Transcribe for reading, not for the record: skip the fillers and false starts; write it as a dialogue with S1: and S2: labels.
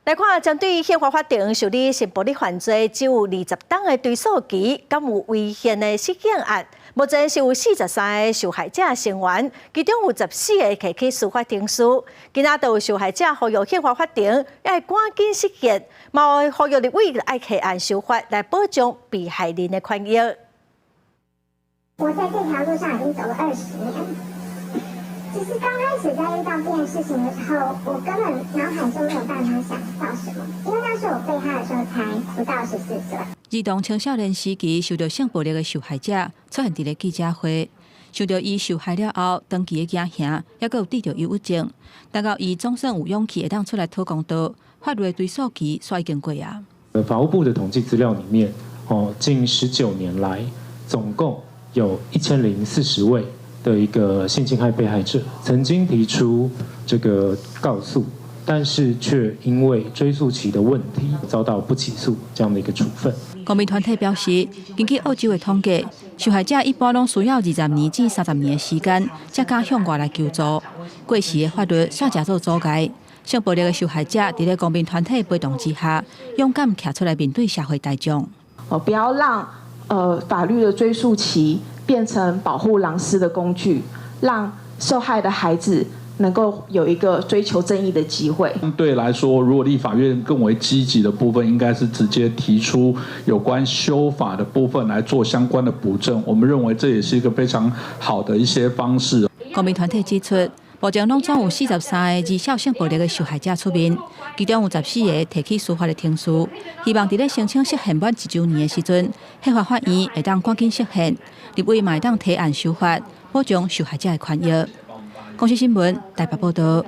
S1: 來看，針對憲法法庭受理性暴力犯罪只有20冬的追訴期，敢有違憲的釋憲案？目前是有43個受害者聲援，其中有14個提起司法程序。今仔就有受害者呼籲憲法法庭愛趕緊釋憲，嘛有呼籲立委愛提案修法來保障被害人的權益。
S2: 我在這條路上已經走了20年。其實剛開始在遇到這件事情的時候，我根本腦海中沒有辦法想到什麼，因為那時候我被害的時候才不到14歲。
S3: 兒童青少年時期受著性暴力的受害者出現佇咧記者會，想著伊受害了後，長期的驚嚇，猶閣有得著憂鬱症，等到伊總算有勇氣會當出來討公道，法律的追訴期煞已經過啊。
S4: 法務部的統計資料裡面，哦，近19年來，總共有1040位的一個性侵害被害者曾經提出這個告訴，但是卻因為追訴期的問題遭到不起訴這樣的一個處分。
S3: 公民團體表示，根據澳洲的統計，受害者一般攏需要20年至30年的時間，才敢向外來求助。過時的法律煞誠做阻礙，性暴力的受害者佇咧公民團體陪同之下，勇敢徛出來面對社會大眾。
S5: 哦，不要讓法律的追訴期變成保護狼師的工具，讓受害的孩子能夠有一個追求正義的機會。
S6: 相對來說，如果立法院更為積極的部分，應該是直接提出有關修法的部分來做相關的補正。我們認為這也是一個非常好的一些方式。
S3: 公民團體指出，目前攏總有43個兒少性暴力的受害者出面，其中有14個提起司法的程序，希望佇咧申請釋憲滿一週年的時陣，憲法法院會當趕緊釋憲，立委嘛會當提案修法，保障受害者的權益。公視新聞台北報道。